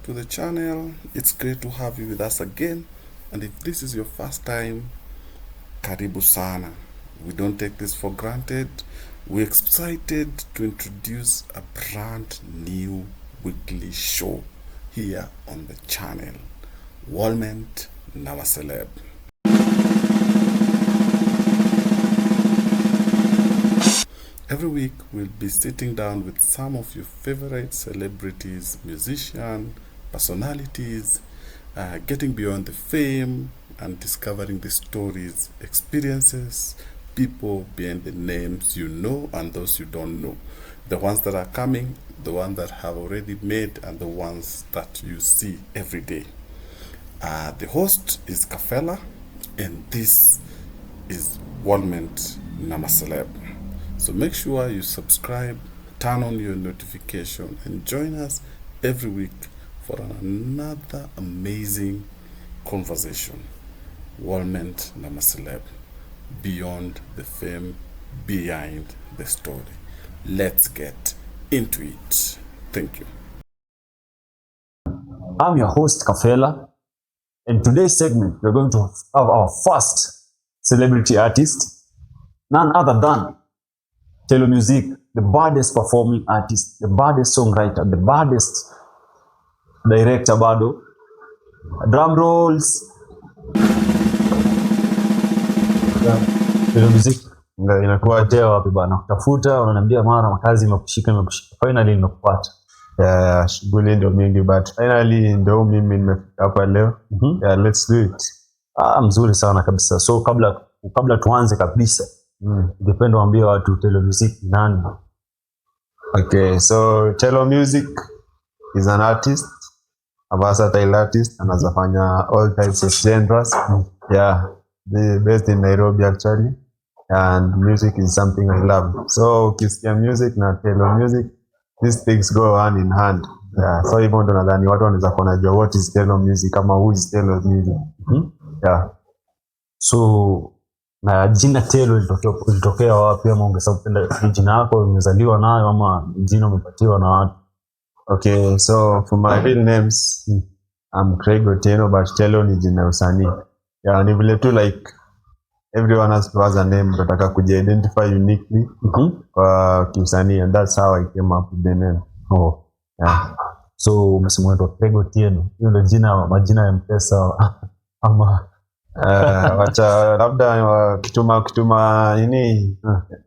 to the channel. It's great to have you with us again. And if this is your first time, karibu sana. We don't take this for granted. We're excited to introduce a brand new weekly show here on the channel, Wallment na Maceleb. Every week, we'll be sitting down with some of your favorite celebrities, musicians, personalities, getting beyond the fame and discovering the stories, experiences, people behind the names you know and those you don't know. The ones that are coming, the ones that have already made, and the ones that you see every day. The host is Kafela, and this is Wallment na Maceleb. So make sure you subscribe, turn on your notification, and join us every week for another amazing conversation. Wallment na Maceleb. Beyond the fame, behind the story. Let's get into it. Thank you. I'm your host, Kafela. In today's segment, we're going to have our first celebrity artist, none other than Telo Music, the baddest performing artist, the baddest songwriter, the baddest director bado. Drum rolls. Telo Music, Inakuwa potea wapi bana? Kutafuta, unaniambia mara makazi imekushika imekushika. Finally nimekupata. Yeah, shughuli ndio mingi, but finally ndo mimi nimefika hapa leo. Yeah, let's do it. Ah, mzuri sana kabisa. So kabla tuanze kabisa, ningependa waambie watu Telo Music ni nani? Okay, so Telo Music is an artist, a versatile artist, anaweza fanya all types of genres. Yeah, based in Nairobi actually. And music is something I love. So ukisikia music na Telo Music, these things go hand in hand. Yeah, so hivyo ndo nadhani watu wanaweza kuwa wanajua what is Telo Music ama who is Telo Music. Yeah. So na jina Telo ilitokea wapi, ama ungesema upenda ni jina yako umezaliwa nayo ama ni jina umepatiwa na watu? Okay, so for my real names, I'm Craig Otieno, but Telo ni jina ya usanii. Yeah, ni vile tu like everyone has to has a name, unataka kuji-identify uniquely kwa kiusanii, and that's how I came up with the name. Oh. Yeah. So umesema unaitwa Craig Otieno. Hiyo ndio jina majina ya M-Pesa ama? Wacha labda ukituma nini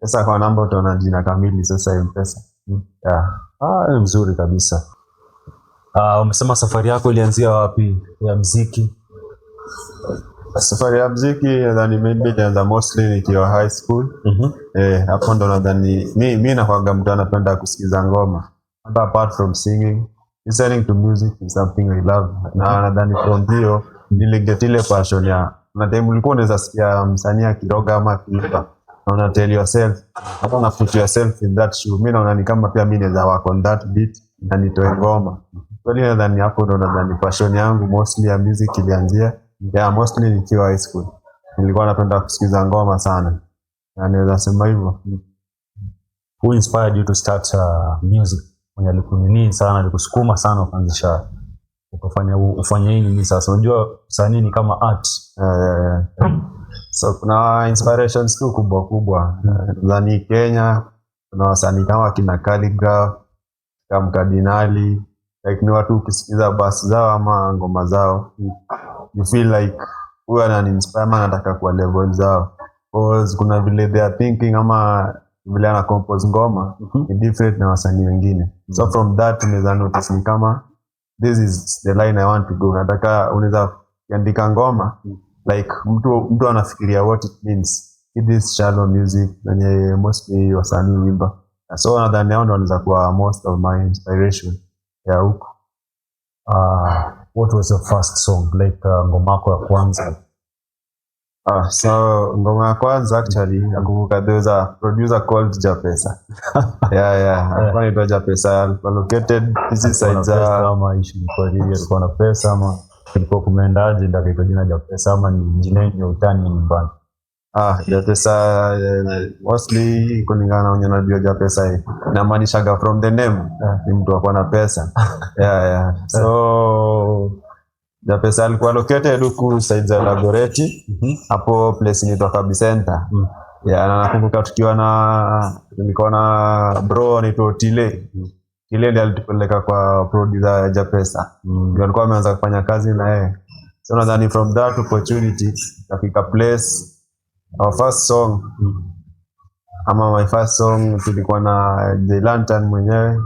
pesa kwa namba utaona jina kamili sasa M-Pesa. Yeah. Ah, ni mzuri kabisa. Ah, umesema safari yako ilianzia wapi ya mziki? Safari ya mziki nadhani maybe ilianza mostly nikiwa high school. Eh, hapo ndo nadhani mi nakwanga mtu anapenda kusikiza ngoma. Hata apart from singing, listening to music is something I love. Na nadhani from hiyo niliget ile passion ya na time ulikuwa unaweza sikia msanii akiroga ama akiimba na una tell yourself, hata una put yourself in that shoe. Mi naona ni kama pia mi naweza work on that beat na nitoe ngoma. Kweli nadhani hapo ndo nadhani passion yangu mostly ya music ilianzia. Yeah, mostly nikiwa high school. Nilikuwa napenda kusikiza ngoma sana. Na naweza sema hivyo. Who inspired you to start music? Mwenye alikunini sana, alikusukuma sana ukaanzisha ukafanya ufanye hii nini sasa? Unajua usanii ni kama art. So kuna inspirations tu kubwa kubwa. Nadhani Kenya kuna wasanii kama kina Khaligraph, kama Mkadinali, like ni watu ukisikiza basi zao ama ngoma zao you feel like huyu anani-inspire ama anataka kuwa level zao. Cause kuna vile they are thinking ama vile ana compose ngoma ni different na wasanii wengine. So from that unaweza notice ni kama this is the line I want to go. Nataka unaweza andika ngoma like mtu anafikiria what it means. It is shallow music wenye mostly wasanii huimba. So nadhani hao ndo wanaweza kuwa most of my inspiration ya huko. What was your first song like, ngoma yako ya kwanza? Ah, so ngoma ya kwanza actually nakumbuka there was a producer called Japesa. Yeah. Alikuwa anaitwa Japesa. Alikuwa located hizi Alikuwa na side za pesa ama issue ilikuwa nini? Alikuwa na pesa ama ilikuwa kumeendaje ndio akaitwa jina Japesa ama ni jina ya utani nyumbani? Ah, Japesa, mostly kulingana na wenye najua Japesa hii inamaanishaga from the name ni mtu ako na pesa. Yeah. So Japesa alikuwa located huku side za Dagoretti, hapo place inaitwa Kabi Center. Yeah, na nakumbuka tukiwa na nilikuwa na bro anaitwa Otile. Tile ndiye alitupeleka kwa producer Japesa. Ndio alikuwa ameanza kufanya kazi na yeye. So nadhani from that opportunity kafika place our first song ama my first song tulikuwa na J Lantern mwenyewe.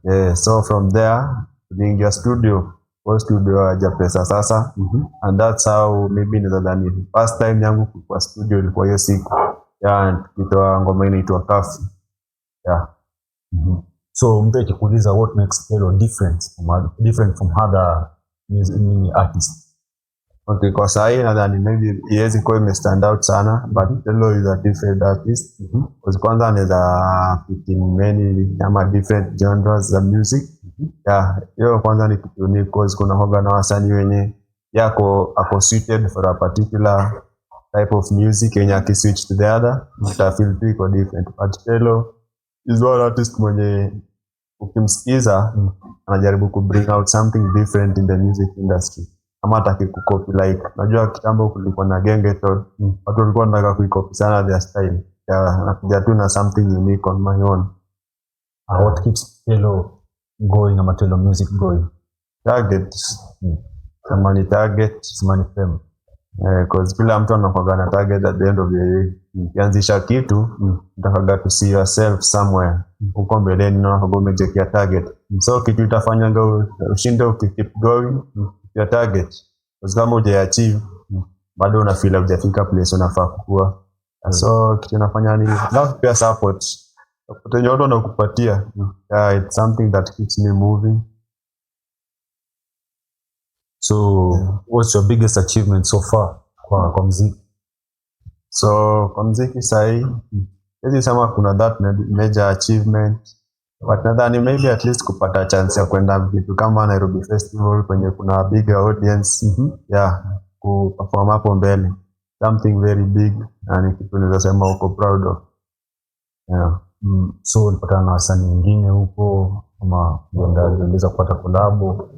Yeah, so from there tuliingia studio, kwa studio ya Japesa sasa. And that's how maybe naweza dhani first time yangu kwa studio ilikuwa hiyo siku. Yeah, tukitoa ngoma inaitwa Kafu. Yeah. So mtu akikuuliza what makes Telo different from other music nini artists? Okay, kwa sahi nadhani maybe iwezi kuwa ime stand out sana, but Telo is a different artist. Because kwanza anaweza fit in many ama different genres za music. Yeah, hiyo kwanza ni kitu unique, cause kuna hoga na wasanii wenye yako ako suited for a particular type of music yenye akiswitch to the other utafeel tu iko different, but Telo is one artist mwenye ukimsikiza anajaribu ku bring out something different in the music industry, ama hataki kucopy. Like najua kitambo kulikuwa na gengeton, watu walikuwa wanataka kuicopy sana their style. Yeah, nakuja tu na something unique on my own. What keeps Telo going ama Telo Music going? Target. Kama ni target. Simani fame. Eh, 'cause kila mtu anakuwaga na target at the end of the day. Ukianzisha kitu, utakaga to see yourself somewhere huko mbeleni, na unakuwaga umejiwekea target. So kitu itafanyaga ushinde ukikeep going your target. 'Cause kama hujaiachieve, bado una feel hujafika place unafaa kukua. So kitu inafanya ni love, pia support. Support yenye watu wanakupatia. Yeah, it's something that keeps me moving. So what's your biggest achievement so far kwa mziki? So kwa mziki sahii siwezi sema kuna that major achievement, but nadhani maybe at least kupata chance ya kwenda vitu kama Nairobi Festival kwenye kuna bigger audience, yeah, kuperform hapo mbele, something very big, na ni kitu naweza sema uko proud of, yeah. So ulipatana na wasanii wengine huko ama uliweza kupata kolabo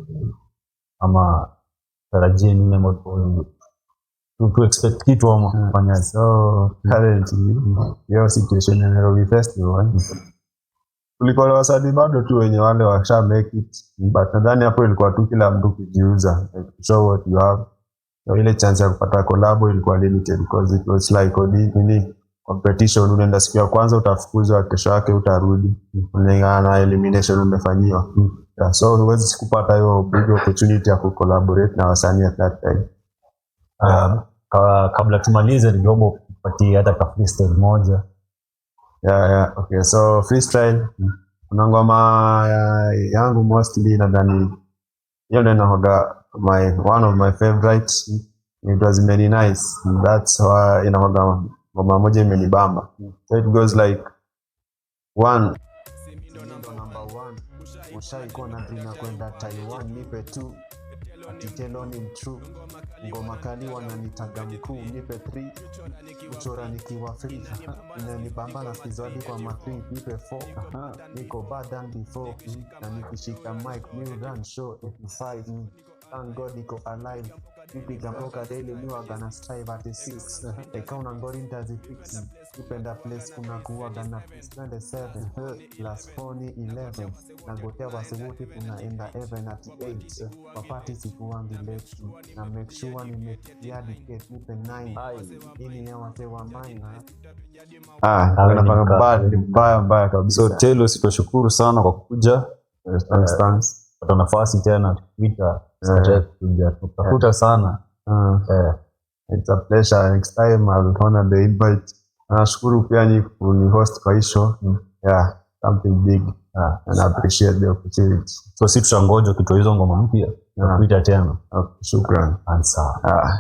ama tarajie nini ama to expect kitu ama kufanyaje? So currently hiyo situation ya Nairobi Festival, kulikuwa na wasanii bado tu wenye wale washa make it, but nadhani hapo ilikuwa tu kila mtu kujiuza, like to show what you have. So ile chance ya kupata collabo ilikuwa limited because it was like nini, competition. Unaenda siku ya kwanza utafukuzwa, kesho yake utarudi kulingana na elimination umefanyiwa. Yeah, so huwezi kupata hiyo big opportunity ya kucollaborate na wasanii at that time. Kabla tumalize, ningeomba upatie hata ka freestyle moja. Yeah. Okay, so freestyle, kuna ngoma yangu mostly nadhani hiyo ndio inakuwaga my one of my favorites. It was many nice. That's why inakuwaga ngoma moja imenibamba. So it goes like one. Number one, ushaikuwa na dream ya kwenda Taiwan? Nipe two. Ati Telo ni true, ngoma kali wananitaga mkuu. Nipe three. Uchora nikiwa free, inanibamba na skizwadi kwa matri. Nipe four. Niko bad than before, na nikishika mic mi run show. 85, thank God niko alive. Nipiga mboka daily, mi waga na strive at 6, ekauna ngori ntazifix. Upenda place kuna kuwaga na peace. 27 plus 4 ni 11, nagotea wasiwote tunaenda heaven at 8. Wapati sikuwangi late na make sure nimefikia dictate. Nipe 9, ini ya wase wa mine. Ah, Awe ni nafanya mkali. mbaya, ni mbaya mbaya kabisa. So Telo, sikushukuru sana kwa kuja. Thanks, thanks. Pata nafasi tena tukuita, usikatae kuja, tutafuta sana. It's a pleasure. Next time I'll honor the invite. Nashukuru pia ni kuni host kwa hii show. Yeah, something big. And I appreciate the opportunity. So si tutangoja ukitoa hizo ngoma mpya, tutakuita tena. Okay, shukran. Sawa. Ah.